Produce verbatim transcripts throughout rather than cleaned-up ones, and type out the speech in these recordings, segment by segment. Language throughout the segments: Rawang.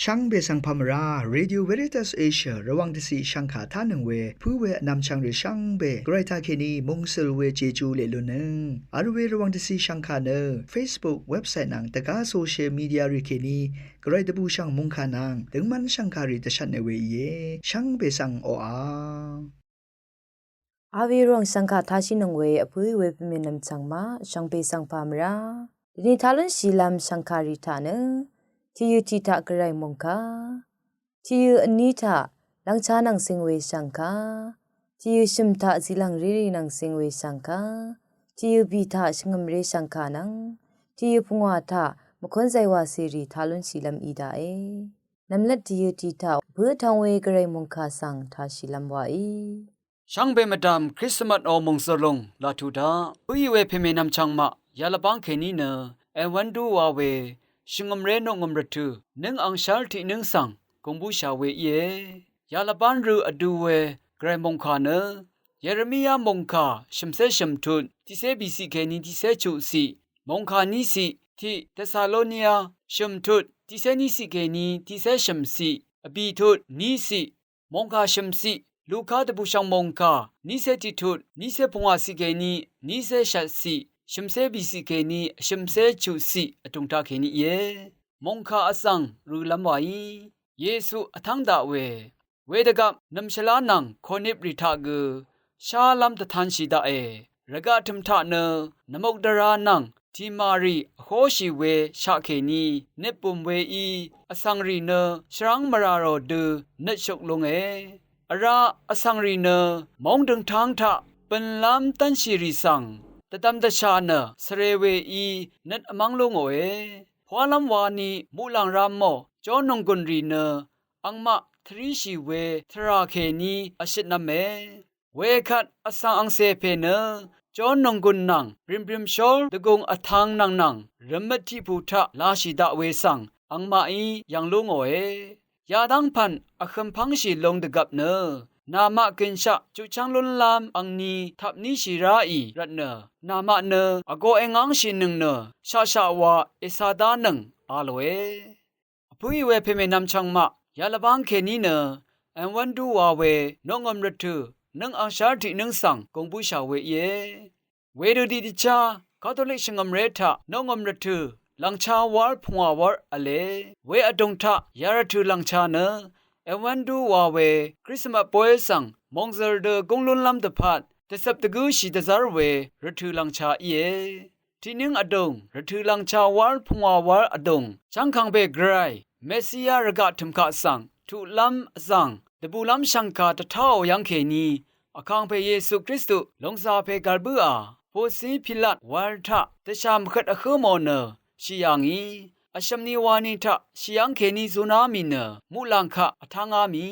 Shvngbe svng pà mvrá, Radio Veritas Asia Rvwàng dvciq shvngkà tánøng we pǿ we vnvmchvng rì shvngbe gvray taqkèní mungsøl we Jeju leqlunøng. Vl we Rvwàng dvciq shvngkà nø Facebook, website nvng dvgá social media rì kèní gvray dvbùshv̀ng mòngkà nvng døngmv́n shv̀ngkàrì dvshvtne we íe. Shvngbe svng oqà. Awe Rvwàng shv̀ngkà tashìnøng we vpǿì we pvmè nvmchv̀ng maq shvngbe svng pà mvrá. Dvni talúnshìlv́m shv̀ngkàrì taq nø tìyø̀ tiq taq gvray mòngkà, tìyø̀ vní taq lv̀ngchá nvng sing we shv̀ngkà, tìyø̀ shø̀m taq zìlv̀ng rírì nvng sing we shv̀ngkà, tìyø̀ bì taq shvngø̀mré shv̀ngkà nvng tìyø̀ pungwà taq mvkún zaywà cèrì talúnshìlv́m í daqe. Nvmlvt tìyø̀ tiq taq bǿ tvng we gvray mòngkà svng tashìlv́m wàí. Shvngbe mvdv̀m Krismas ò mòngzø̀r lùng laq tuq daq. Pǿì we pèmè nvmchv̀ng maq yalvbáng kèní nø èwv́n dú wa we shvngø̀mré noqngø̀m rvtø̀ nǿng angshv́r tiq nǿng svng gùng búshà we íe. Yalvbáng rø vdu we gvray mòngkà nø Yeremia mòngkà shø̀mcé shø̀m tut tiqcé bìciq kèní tiqcé chuqciq, mòngkà níciq tiq Tesalonia shø̀m tut tiqcé níciq kèní tiqcé shø̀mciq, vbì tut níciq, mòngkà shø̀mciq, Luka dvbùshv̀ng mòngkà nícé tiq tut nícé pungwàciq kèní nícé shvtciq, shø̀mcé bìciq kèní shø̀mcé chuqciq vdùng taqkèní íe. Mòngkà vzv̀ng rølv́m wàí Yesu vtv́ng daq we. Wedvgvp nø̀mshvlá nvng kònip rì taq gø shálv́m dvtanshì daqe. Rvgaq tø̀m taq nø nvmukdvra nvng tìmàrì vhóshì we shaqkèní nøt bùm weí vsvng rì nø shvrv́ng mvrà rò dø nøt shuk lúnge. Vrá vsvng rì nø móng døngtáng taq bø̀nlv́m dv́nshì rì svng dvdvm dvshà nø svre weí nøt vmv́ng lú ngòe. Pwálv́m wani muqlàng ra mò Jón nònggùn rì nø angmaq tvríshì we tvrà kèní vshøtnv̄me. Wekvt vsvng angcè pè nø Jón nònggùn nvng brìmbrìm shór dvgùng vtv̄ng nvng nvng rvmøt tiqpù taq lashì daq we svng angmaqí yv̀ng lú ngòe. Yadv́ng pv̀n vhøm pv́ngshì lung dvgvp nø namaq gønshaq chuqchv́ng lúnlv́m angni tap níshì ráì rvtnø namaq nø vgo èngángshìnøng nø shaqshaq wa ècā dánøng a lòe. Vpǿì we pèmè nvmchv̀ng maq yalvbáng kèní nø èwv́n dú wa we noqngø̀m rvtø̀ nǿng angshv́r tiq nǿng svng gùng búshà we íe. Wedø tiqdvchá Katolik shvngø̀mré taq noqngø̀m rvtø̀ lv̀ngcha wár pungwà wár v̄le. We vdùng taq yarvtø̀ lv̀ngcha nø èwv́n dú wa we Krismas boy svng mòngzø̀r dø gúng lúnlv́m dvpvt dvcøp dvgǿshì dvzv́r we rvtø̀ lv̀ngcha íe. Tiqnǿng vdùng rvtø̀ lv̀ngcha wár pungwà wár vdùng chv́ngkàngpè gvray Mesia rvgaq tø̀mkaq svng tuqlv́m vzv̀ng dvbùlv́m shv̀ngkà dvtáò yv́ngkèní Vkàngpè Yesu Kristu lòngzà pè gv̀l bǿà Pònsí Pilat wv̄l taq dvshà mvhøt vhǿ mò nø shì yà ngì. Vshø̀m ni wani taq shì yv́ng kèní zuná mì nø muqlàng kaq vtánga mì.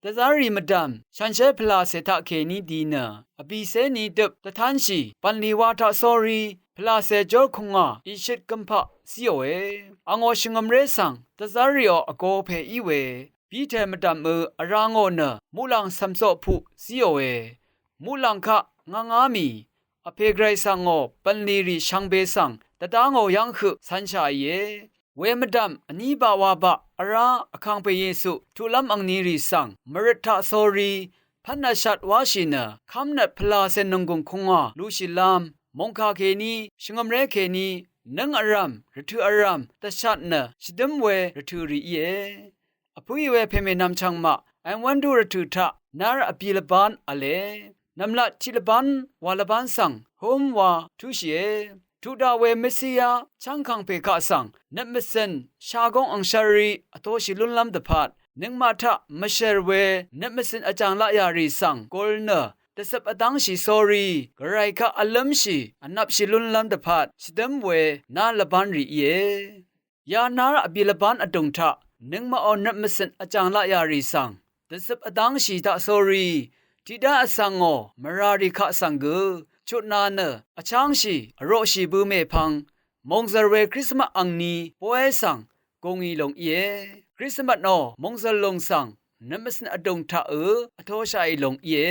Dvzv́rrì mvdv̀m shànshér pvlàcè taqkèní di nø vbìcé ni døp dvtánshì bv̀nlì wa taqsórí pvlàcè jór kungà ìshøt gømpaq zíòe. Angò shvngø̀mré svng dvzv́rrìò vgō pè í we Piter mvdv̀mø vrá ngò nø muqlàng cv̀mcoq puq zíòe. Muqlàng kaq ngv̄ngá mì vpè gvray svng ngò bv̀nlìrì shvngbe svng dvdá ngò yv́ng høq cv̄nshàìe. We mvdv̀m vní baq wa baq vrá Vkàngpè Yesu tuqlv́m angnirì svng mvrøt taqsórí pv́n vshat wáshì nø kv́mnøt pvlàcè nònggùng kungwà lushìlv́m mòngkà kèní shvngø̀mré kèní nǿng vrv̀m rvtø̀ vrv̀m dvshat nø shvdǿm we rvtø̀ rì íe. Vpǿì we pèmè nvmchv̀ng maq èwv́ndú rvtø̀ taq nár vbì lvbán v̄le. Nv̀mlat tiq lvbán wa lvbán svng húm wa túshìe. Tuq daq we Mesiya chv́ngkàngpè kaq svng nøt mvcø̀n shagóng angshv́rí vtoshì lúnlv́m dvpvt nøngmaq taq mvshèr we nøt mvcø̀n vjàng laqyà rì svng gul nø dvcøp vdv́ngshì sórí gvray kaq vlǿmshì vnvpshì lúnlv́m dvpvt shvdǿm we nár lvbán rì íe. Ya nár vbì lvbán vdùng taq nøngmaqò nøt mvcø̀n vjàng laqyà rì svng dvcøp vdv́ngshì taqsórí tiqdá vsvngò mvrà rì kaq svng gø chutnā nø vchángshì vroqshì bø mèpvng mòngzø̀l we Krismas angni bóy svng gùngì lòng íe. Krismas nò mòngzø̀l lòng svng nøt mvcø̀n vdùng taq ø vtoshaqì lòng íe.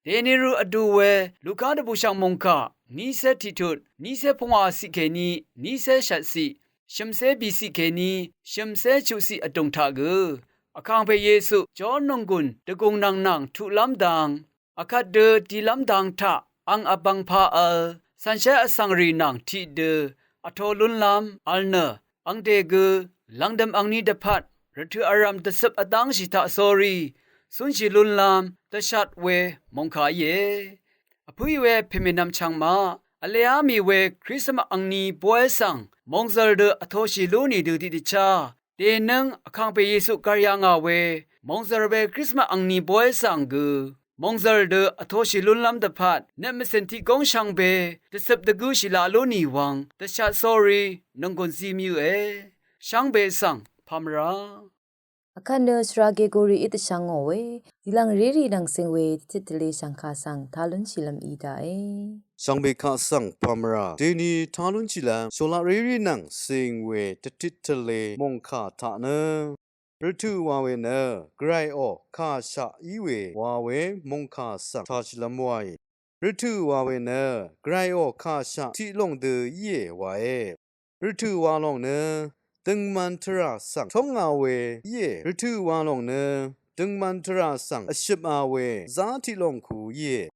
Dèni rø vdu we Luka dvbùshv̀ng mòngkà nícé tiqtut nícé pvngwà ciq kèní nícé shvt ciq, shø̀mcé bìciq kèní shø̀mcé chuqciq vdùng taq gø Vkàngpè Yesu Jon nònggùn dvgùng nvng nvng tuqlv́m dang, vkvt dø dilv́m dang taq ang vbvng pà vl cv̀nshé vsvng rì nvng tiqdø vtō lúnlv́m vl nø, angdè gø lv̀ngdø̀m angni dvpvt rvtø̀ vrv̀m dvcøp vdángshì taq sórí cúnshì lúnlv́m dvshat we mòngkà íe. Vpǿì we pèmènvm chvngmaq vleá mì we Krismas angni bóy svng mòngzø̀l dø vtoshì lú nìdø tiqdvchá dènǿng Vkàngpè Yesu gv̀r yà ngà we mòngzø̀l we Krismas angni bóy svng gø mòngzø̀l dø vtoshì lúnlv́m dvpvt nøt mvcø̀n tiq góng shvngbe dvcøp dvgǿshì laq lú nì wvng dvshat sórí nònggùn zí mvyǿe. Shvngbe svng pàmvrá. Vkvt nø shvra Gegori í dvshvng ngò we, dìlv̀ng rérì nvng cing we dvtit tvle shv̀ngkà svng tá lúnshìlv́m í daqe. Shvngbe kaq svng pàmvrá. Dèni tá lúnshìlv́m shòlaq rérì nvng cing we dvtit tvle mòngkà taq nø, rvtø̀ wa we nø, Gvrayò kàshaq í we wa we mòngkà svng tāshìlv́m waì. Rvtø̀ wa we nø, Gvrayò kàshaq tiq lòng dø íe wae. Rvtø̀ wa lòng nø, døngman tvrà svng tóng ngà we íe. Rvtø̀ wa lòng nø, døngman tvrà svng vshøp a we zá tiq lòng ku íe.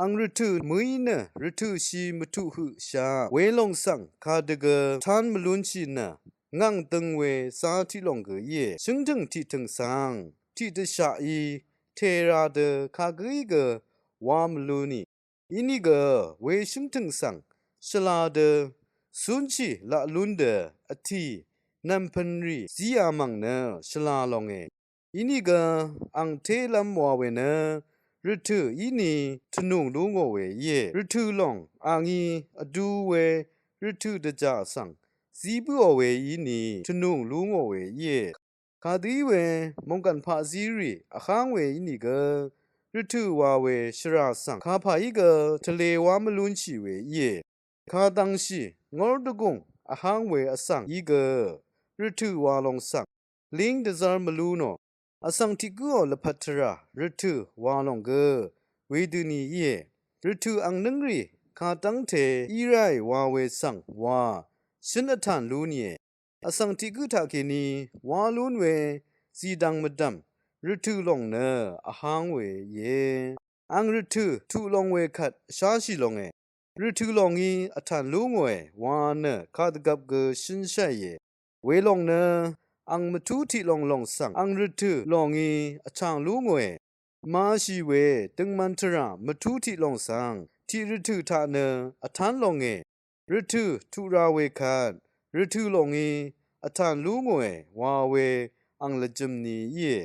Ang rvtø̀ mø̀í nø rvtø̀ shì mvtuq høqshaq welòng svng kadø gø tán mvlúnshì nø ngàng døng we zá tiq lòng gø íe. Shǿngtø̀ng tiqtø̀ng svng tiqdvshaqí tèra dø kagǿí gø wa mvlú nì. Inìgø we shǿngtø̀ng svng shvla dø cúnshì laq lún dø vtì nv̀mpø̀n rì zíā mv̀ng nø shvla longe. Inìgø ang télv́m wa we nø rvtø̀ íni tvnùng lú ngò we íe. Rvtø̀ lòng a ngí vdu we rvtø̀ dvjà svng zí bǿò we íni tvnùng lú ngò we íe. Kadø í we mònggàn paqzí rì vháng we ínìgø rvtø̀ wa we shvrà svng kapà í gø tvlewá mvlúnshì we íe. Kadvngshì ngór dvgùng vháng we vsvng í gø rvtø̀ wa lòng svng líng dvzv́r mvlú nò. Vsvng tiq gǿò lvpat tvrà rvtø̀ wa lòng gø wedøni íe. Rvtø̀ ang nǿngrì kadv́ngte í ráì wa we svng wa shǿn vtàn lú nìe. Vsvng tiq gǿ taqkèní wá lún we zìdvng mvdv̀m rvtø̀ lòng nø vháng we íe. Ang rvtø̀ tuq long we kvt vsháshì longe. Rvtø̀ lòngí vtàn lú ngòe wa nø kadvgvp gø shǿnsháìe. Welòng nø ang mvtú tiq lòng lòng svng ang rvtø̀ lòngí vchàng lú ngòe. Mashì we døngman tvrà mvtú tiq lòng svng tiq rvtø̀ taq nø vtán longe. Rvtø̀ tuq ra we kvt rvtø̀ lòngí vtàn lú ngòe wa we ang lvjø̀m ni íe.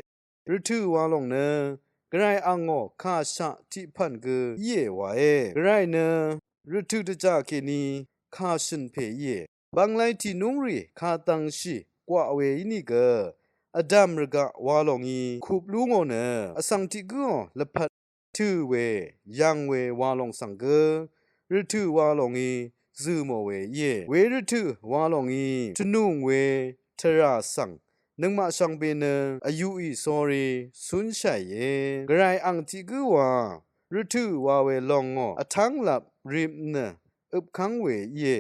Rvtø̀ wa lòng nø Gvray angò kàshaq tiq pv̀n gø íe wae. Gvray nø rvtø̀ dvjà kèní kàshø̀n pè íe. Bvnglay tìnúngrì kadvngshì gwaq we ínìgø vdv̀m rvgaq wa lòngí kup lú ngò nø vsvng tiq gǿò lvpat tø̀ we yv̀ng we wa lòng svng gø rvtø̀ wa lòngí zø̀ mò we íe. We rvtø̀ wa lòngí tvnùng we tvrà svng nøngmaq shvngbe nø vyuqì sórí cúnshàìe. Gvray ang tiq gǿ wa rvtø̀ wa we lòng ngò vtv́ng lap rip nø øpkv́ng we íe.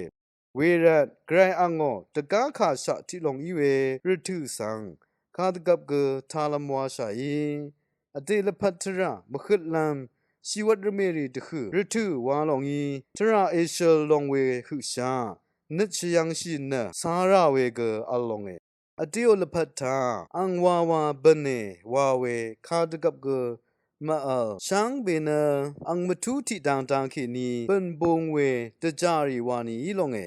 Wervt Gvray angò dvgá kàshaq tiq lòng í we rvtø̀ svng kadvgvp gø talv̄m washàí. Vdè lvpat tvrà mvhøtlv́m shìwvt rvmèrì dvhø̀ rvtø̀ wa lòngí tvrà èshøl long we høqshaq nøt shvyv̄ngshì nø carà we gø v̄l longe. Vdèò lvpat taq ang wawa bv̀ne wa we kadvgvp gø màvl shvngbe nø ang mvtú tiq dang dang kèní bø̀n bung we dvjà rì wa ni í longe.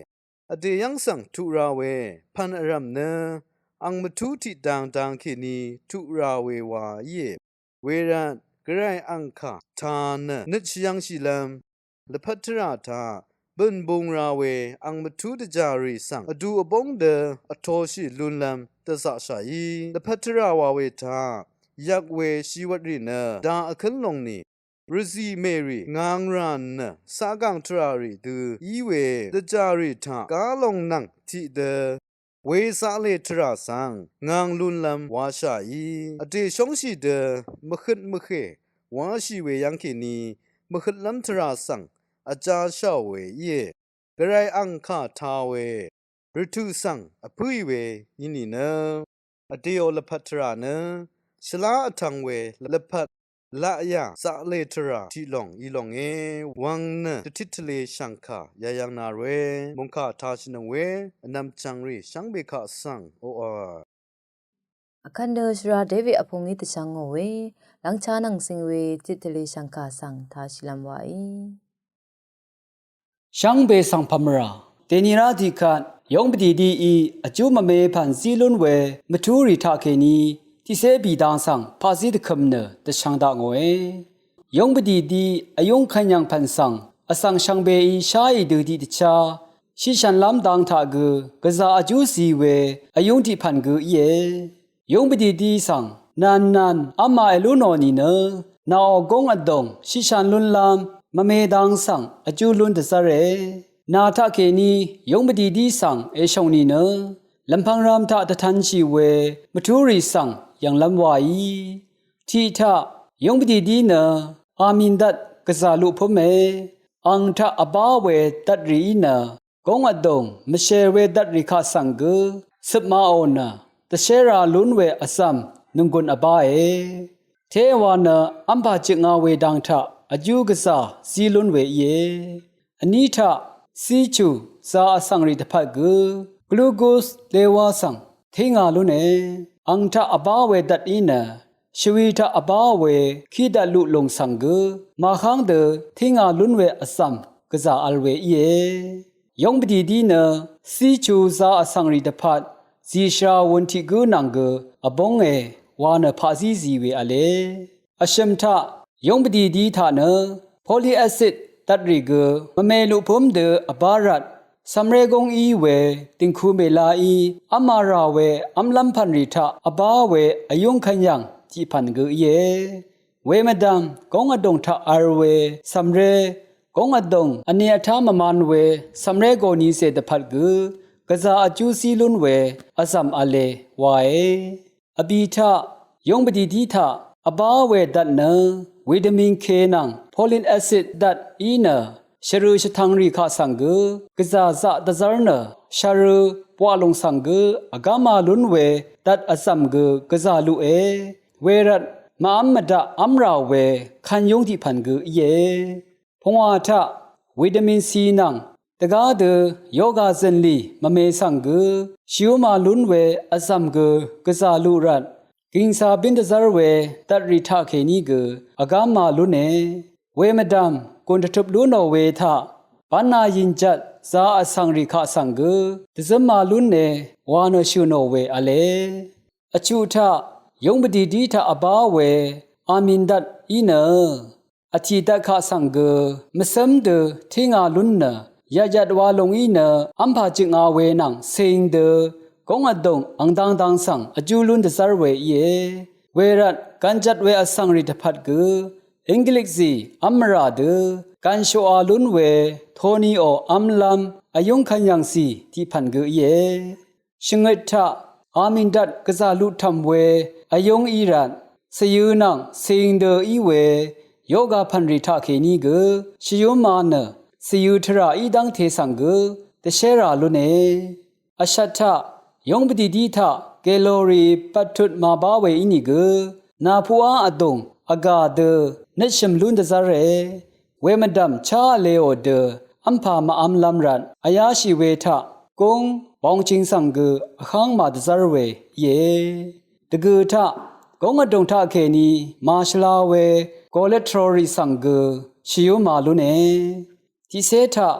Vdè yv́ng svng tuq ra we pv̀n vrv̀m nø ang mvtú tiq dang dang kèní tuq ra we wa íe. Wervt Gvray ang kà tā nø nøt shvyv̄ngshìlv́m lvpat tvrà taq bø̀n bung ra we ang mvtú dvjà rì svng vdu vbóng dø vtōshì lúnlv́m dvzaqshàí. Lvpat tvrà wa we taq yvk we shìwvt rì nø da vkǿn long nì rvzì mèrì ngvng rà nø saqgàng tvrà rì dø í we dvjà rì taq gá lòng nvng tiqdø we zaqlè tvrà svng ngvng lúnlv́m wáshàí vdè shóngshì dø mvhøt mvhè wáshì we yv́ngkèní mvhøtlv́m tvrà svng vjashàò we íe. Gvray ang kà tā we rvtø̀ svng vpǿì we í nìnø vdèò lvpat tvrà nø shvlá vtvng we lvpat laqyà zaqlè tvrà tiq lòng í lòngé wvng nø dvtit tvlē shv̀ngkà yayv̄ng nà rvwē mòngkà tāshìnøng we vnvm chv̀ngrì shvngbe kaq svng oqà. Vkvt nø shvra David vpung í dvshvngò we lv́ngchá nvng zing we dvtit tvlē shv̀ngkà svng tāshìlv́m wàí. Shvngbe svng pvmvrà. Dèni rá tiqkvt yóng pvdìdíí vjú mvme pv̀n zí lún we mvtúrì taqkèní tiqcé bìdang svng paqzí dvkøm nø dvshvng dakngòe. Yóng pvdìdí vyúng kvnyv̀ng pv̀n svng vsvng shvngbeí sháì dø tiqdvchá shiqshv̀nlv́m dang taq gø gvzà vjú zi we vyúng tiq pv̀n gø íe. Yúng pvdìdí svng nv̀nnv̀n v́mā èlú nò nìnø nàò góng vdòng shiqshv̀n lúnlv́m mvme dang svng vjú lún dvzv́re. Nà taqkèní yúng pvdìdí svng èshòng nìnø lv̀mpv̄ng rv̄m taq dvtv̄nshì we mvtúrì svng yv̀nglv́m wàí. Tiq taq yúng pvdìdí nø Amindvt gvzà luq pǿme. Ang taq vbá we dvtrìí nø góng vdòng mvshèr we dvtrì kaq svng gø cøpmaò nø dvshérā lún we vzv̀m nònggùn vbáe. Téwa nø v́mpà jøknga we dang taq vjú gvzà zí lún we íe. Vní taq cíchù zā vsvng rì dvpvt gø glugus lewá svng tíngā lúne. Ang taq vbá we dvt í nø shvwi taq vbá we kí dvt luq lùng svng gø màháng dø tíngā lún we vzv̀m gvzà vl we íe. Yóng pvdìdí nø cíchū zā vsvng rì dvpvt zìshvrā wūn tiq gǿ nvng gø vbónge wa nø paqzí zì we v̄le. Vshø̀m taq yóng pvdìdí taq nø polyacid dvtrì gø mvme luqpǿm dø vbá rvt cv̀mré góng í we dìngku mèlaí v́mā rà we v́mlv́m pv̀nrì taq vbá we vyúng kvnyv̀ng tiq pv̀n gø íe. Wemvdv̀m góng vdòng taq v̄l we cv̀mré góng vdòng vne vtá mvman we cv̀mré gòni zè dvpvt gø gvzà vjú zí lún we vzv̀m v̄le wae. Vbì taq yóng pvdìdí taq vbá we dvt nø vitamin K nvng folic acid dvt í nø shvrø̀ shvtvngrì kaq svng gø gvzà zaq dvzv́r nø shvrø̀ bwaq lòng svng gø vgáma lún we dvt vzv̀m gø gvzà luqe. Wervt màv́m mvdaq v́mrà we kvnyúng tiq pv̀n gø íe. Pungwà taq vitamin C nvng dvgá dø yoga zø̀nlì mvme svng gø shvyúma lún we vzv̀m gø gvzà luq rvt gìngsa bín dvzv́r we dvtrì taqkèní gø vgáma lúne. Wemvdv̀m gùn dvtøp lú nò we taq bv́na yìnjvt zā vsvng rì kaq svng gø dvzǿma lúne wa nø shø̀ nò we v̄le. Vchuq taq yóng pvdìdí taq vbá we amindvt í nø vtì dvt kaq svng gø mvcǿm dø tínga lún nø yvtyvt wa lùng í nø v́mpà jøknga we nvng cing dø góng vdòng angdangdang svng vjú lún dvzv́r we íe. Wervt gvnjvt we vsvng rì dvpvt gø inglikzì v́m mvrà dø gv̀nshoqa lún we toniò v́mlv́m vyúng kvnyv̀ngzì tiq pv̀n gø íe. Shvngøt taq amindvt gvzà luq tv̀m we vyúng í rvt cvyø̄ nvng cing dø í we yoga pv̀nrì taqkèní gø shvyúma nø cvyø̄ tvrà í dv́ngte svng gø dvshérà lúne. Vshvt taq yóng pvdìdí taq kalori bvttut màbá we ínìgø nàpuqá vdùng vgà dø nøtshø̀m lún dvzv́re. Wemvdv̀m chá vleò dø v́mpà màv́mlv́m rvt vyáshì we taq gúng bongching svng gø vháng màdvzv́r we íe. Dvgø̀ taq góng vdùng taqkèní màshvla we cholesterolrì svng gø shvyúma lúne. Tiqcé taq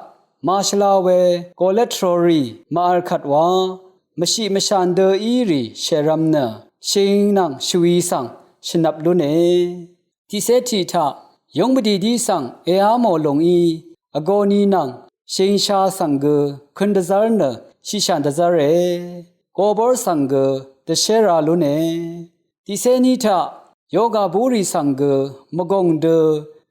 màshvla we cholesterolrì màvl kvt wa mvshiq mvshan dø í rì shèrvm nø shing nvng shvwi svng shvnvp lúne. Tiqcé tiq taq yóng pvdìdí svng èá mò lùng í vgoni nvng shingsha svng gø køn dvzv́r nø shiqshàn dvzv́re. Gobór svng gø dvshérā lúne. Tiqcé ní taq yoga búrì svng gø mvgùng dø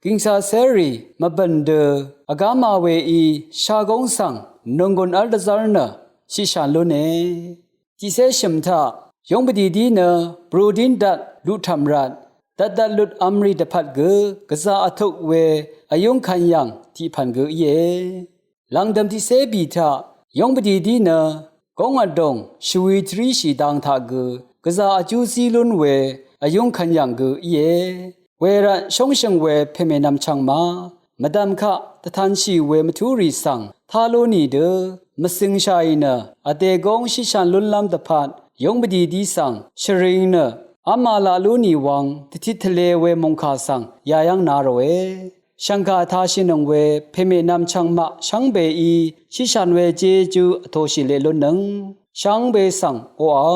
gìngcà cérì mvbø̀n dø vgáma weí shagóng svng nònggùn v́l dvzv́r nø shiqshàn lúne. Tiqcé shø̀m taq yóng pvdidí nø brudín dvt luqtv̀m rvt dvtdvt lut vmrì dvpvt gø gvzà vtuk we vyúng kvn yv̀ng tiqpv̀n gø íe. Lv̀ngdø̀m tiqcé bì taq yóng pvdidí nø góng vdùng shvwi tvríshì dang taq gø gvzà vjú zí lún we vyúng kvn yv̀ng gø íe. Wervt shóngshø̀ng we pèmènvm chvngma mvdv̀m kaq dvtanshì we mvtúrì svng tá lú nìdø mvcøngshàì nø vdè góng shiqshàn lúnlv́m dvpvt yóng pvdidí svng shvring nø v́m alaq lú nì wvng dvtit tvlē we mòngkà svng yayv́ng na ròe. Shv̀ngkà tashìnøng we pèmènvm chvngmaq shvngbeí shiqshàn we jejú vtoshì leq lúnnøng shvngbe svng oqà.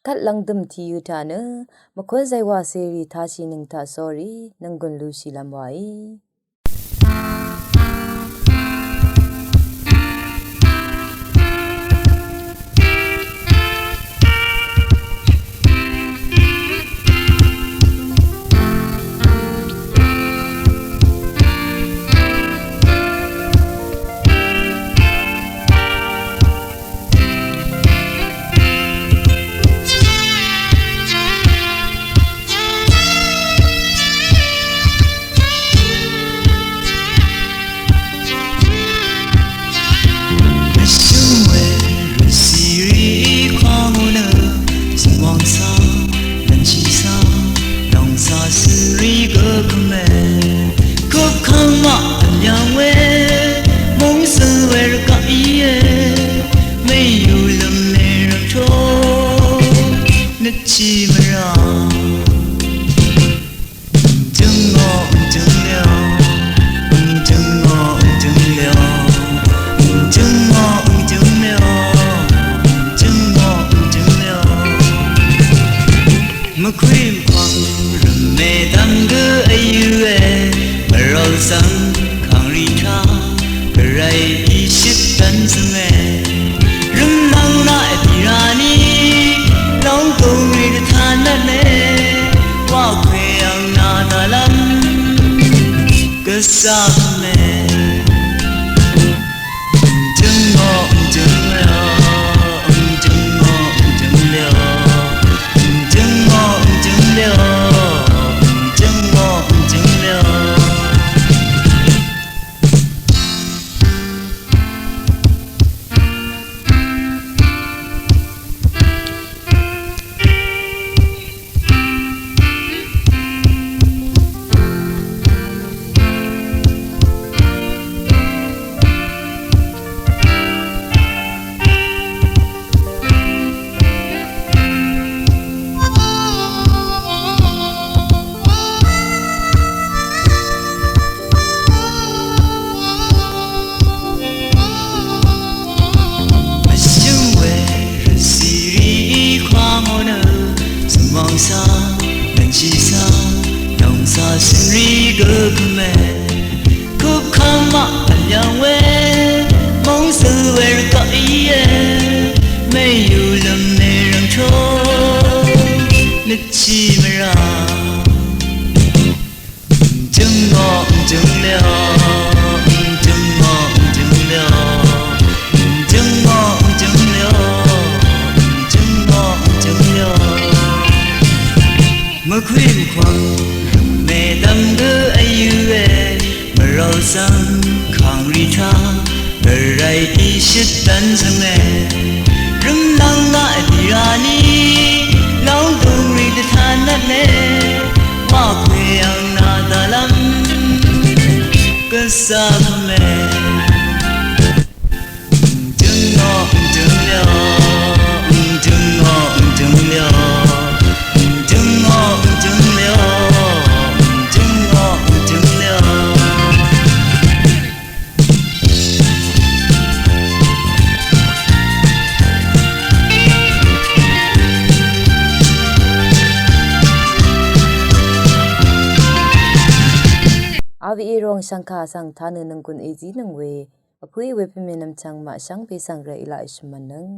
Kvt lv̀ngdø̀m tìyø̄ taq nø mvkún zaywà cèrì tashìnøng taq sórí nònggùn lushìlv́m wàí. Vshø̀m we rvcìrì í kwà ngò nø zø̀ngwàng cà, lv̀nshì cà, lòng cà cø̀nrì gø kø̀me. Kupkvng maq v̀n yv̀ng we mòngsøl we rvgaq íe. Mèyù lø̀m mèrv̀ng tò nøtshì mvrà. Døngò dønglio, døngò dønglio, døngò dønglio, døngò dønglio. Mvkwì mvkwàng rvmè dvm gø ayø̄e, mvrol svng kàngrì taq, gvray í shøt dvn zønge. Rø̀mnvng naq èpì rani, lóngdùng rì dvtan nvtne, waqkwe ang nà dvlv́m gvzà vme. Døngò dønglio, døngò dønglio, døngò dønglio, døngò dønglio. Vshø̀m we rvcìrì í kwà ngò nø zø̀ngwàng cà, lv̀nshì cà, lòng cà cø̀nrì gø kø̀me. Kupkvng maq v̀n yv̀ng we mòngsøl we rvgaq íe. Mèyù lø̀m mèrv̀ng tò nøtshì mvrà. Døngò dønglio, døngò dønglio, døngò dønglio, døngò dønglio. Mvkwì mvkwàng rvmè dvm gø ayø̄e, mvrol svng kàngrì taq, gvray í shøt dvn zønge. Rø̀mnvng naq èpì rani, lóngdùng rì dvtan nvtne, waqkwe ang nà dvlv́m gvzà vme. Døngò dønglio, døngò dønglio, døngò dønglio, døngò dønglio. Avi rong shv̀ngkà svng tanø nònggùn èzínøng we vpǿì we pèmènvm chvng maq shvngbe svng rvt ilaq èshvmv̀nnøng.